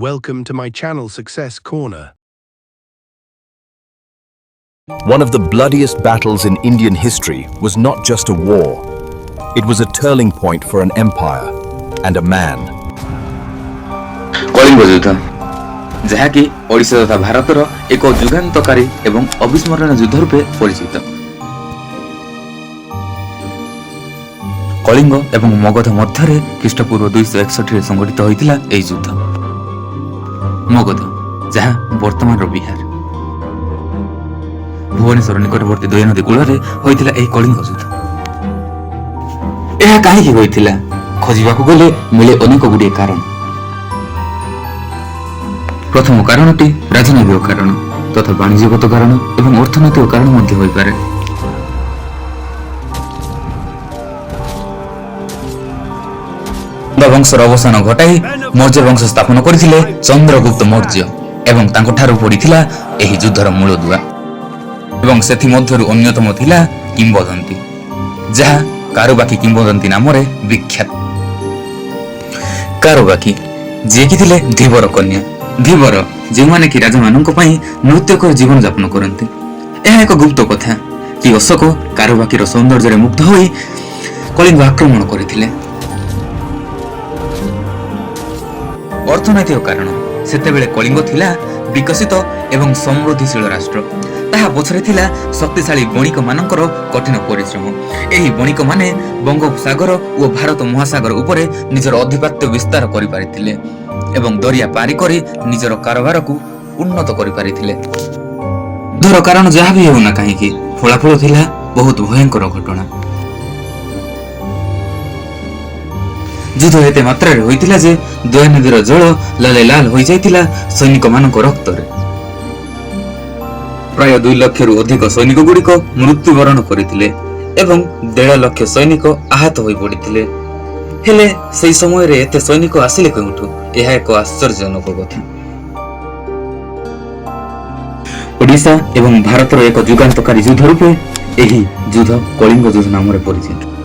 Welcome to my channel Success Corner. One of the bloodiest battles in Indian history was not just a war. It was a turning point for an empire and a man. Kalinga ଯୁଦ୍ଧ, ଯାହାକି ଓଡ଼ିଶା ତଥା ଭାରତର ଏକ ଯୁଗାନ୍ତକାରୀ ଏବଂ ଅବିସ୍ମରଣୀୟ ଯୁଦ୍ଧ ରୂପେ ପରିଚିତ। କଳିଙ୍ଗ ଏବଂ ମଗଧ ମଧ୍ୟରେ ଖ୍ରୀଷ୍ଟପୂର୍ବ 261ରେ ସଂଗଠିତ ହୋଇଥିଲା ଏହି ଯୁଦ୍ଧ। ମଗଧ, ଯାହା ବର୍ତ୍ତମାନର ବିହାର, ଭୁବନେଶ୍ୱର ନିକଟବର୍ତ୍ତୀ ଦୟା ନଦୀ କୂଳରେ ହୋଇଥିଲା ଏହି କଳିଙ୍ଗ ଯୁଦ୍ଧ। ଏହା କାହିଁକି ହୋଇଥିଲା, ଖୋଜିବାକୁ ଗଲେ ମିଳେ ଅନେକ ଗୁଡ଼ିଏ କାରଣ। ପ୍ରଥମ କାରଣଟି ରାଜନୈତିକ କାରଣ ତଥା ବାଣିଜ୍ୟଗତ କାରଣ ଏବଂ ଅର୍ଥନୈତିକ କାରଣ ମଧ୍ୟ ହୋଇପାରେ। ବଂଶର ଅବସାନ ଘଟାଇ ମୌର୍ଯ୍ୟ ବଂଶ ସ୍ଥାପନ କରିଥିଲେ ଚନ୍ଦ୍ରଗୁପ୍ତ ମୌର୍ଯ୍ୟ ଏବଂ ତାଙ୍କଠାରୁ ପଡ଼ିଥିଲା ଏହି ଯୁଦ୍ଧର ମୂଳଦୁଆ ଏବଂ ସେଥିମଧ୍ୟରୁ ଅନ୍ୟତମ ଥିଲା କିମ୍ବଦନ୍ତୀ, ଯାହା କାରୁବାକି କିମ୍ବଦନ୍ତୀ ନାମରେ ବିଖ୍ୟାତ। କାରୁବାକି, ଯିଏକି ଥିଲେ ଧୀବର କନ୍ୟା। ଧୀବର ଯେଉଁମାନେ କି ରାଜାମାନଙ୍କ ପାଇଁ ନୃତ୍ୟ କରି ଜୀବନଯାପନ କରନ୍ତି। ଏହା ଏକ ଗୁପ୍ତ କଥା କି ଅଶୋକ କାରୁବାକିର ସୌନ୍ଦର୍ଯ୍ୟରେ ମୁଗ୍ଧ ହୋଇ କଳିଙ୍ଗ ଆକ୍ରମଣ କରିଥିଲେ। ଅର୍ଥନୈତିକ କାରଣ, ସେତେବେଳେ କଳିଙ୍ଗ ଥିଲା ବିକଶିତ ଏବଂ ସମୃଦ୍ଧିଶୀଳ ରାଷ୍ଟ୍ର। ତାହା ପଛରେ ଥିଲା ଶକ୍ତିଶାଳୀ ବଣିକମାନଙ୍କର କଠିନ ପରିଶ୍ରମ। ଏହି ବଣିକମାନେ ବଙ୍ଗୋପସାଗର ଓ ଭାରତ ମହାସାଗର ଉପରେ ନିଜର ଆଧିପତ୍ୟ ବିସ୍ତାର କରିପାରିଥିଲେ ଏବଂ ଦରିଆ ପାରି କରି ନିଜର କାରବାରକୁ ଉନ୍ନତ କରିପାରିଥିଲେ। ଯୁଦ୍ଧର କାରଣ ଯାହା ବି ହେଉନା କାହିଁକି, ଫଳାଫଳ ଥିଲା ବହୁତ ଭୟଙ୍କର ଘଟଣା। ଯୁଦ୍ଧ ଏତେ ମାତ୍ରାରେ ହୋଇଥିଲା ଯେ ଦୟା ନଦୀର ଜଳ ଲାଲେ ଲାଲ ହୋଇଯାଇଥିଲା ସୈନିକମାନଙ୍କ ରକ୍ତରେ। ପ୍ରାୟ 2 ଲକ୍ଷରୁ ଅଧିକ ସୈନିକ ଗୁଡ଼ିକ ମୃତ୍ୟୁବରଣ କରିଥିଲେ ଏବଂ 1.5 ଲକ୍ଷ ସୈନିକ ଆହତ ହୋଇପଡ଼ିଥିଲେ। ହେଲେ ସେହି ସମୟରେ ଏତେ ସୈନିକ ଆସିଲେ କେଉଁଠୁ, ଏହା ଏକ ଆଶ୍ଚର୍ଯ୍ୟଜନକ କଥା। ଓଡ଼ିଶା ଏବଂ ଭାରତର ଏକ ଯୁଗାନ୍ତକାରୀ ଯୁଦ୍ଧ ରୂପେ ଏହି ଯୁଦ୍ଧ କଳିଙ୍ଗ ଯୁଦ୍ଧ ନାମରେ ପରିଚିତ।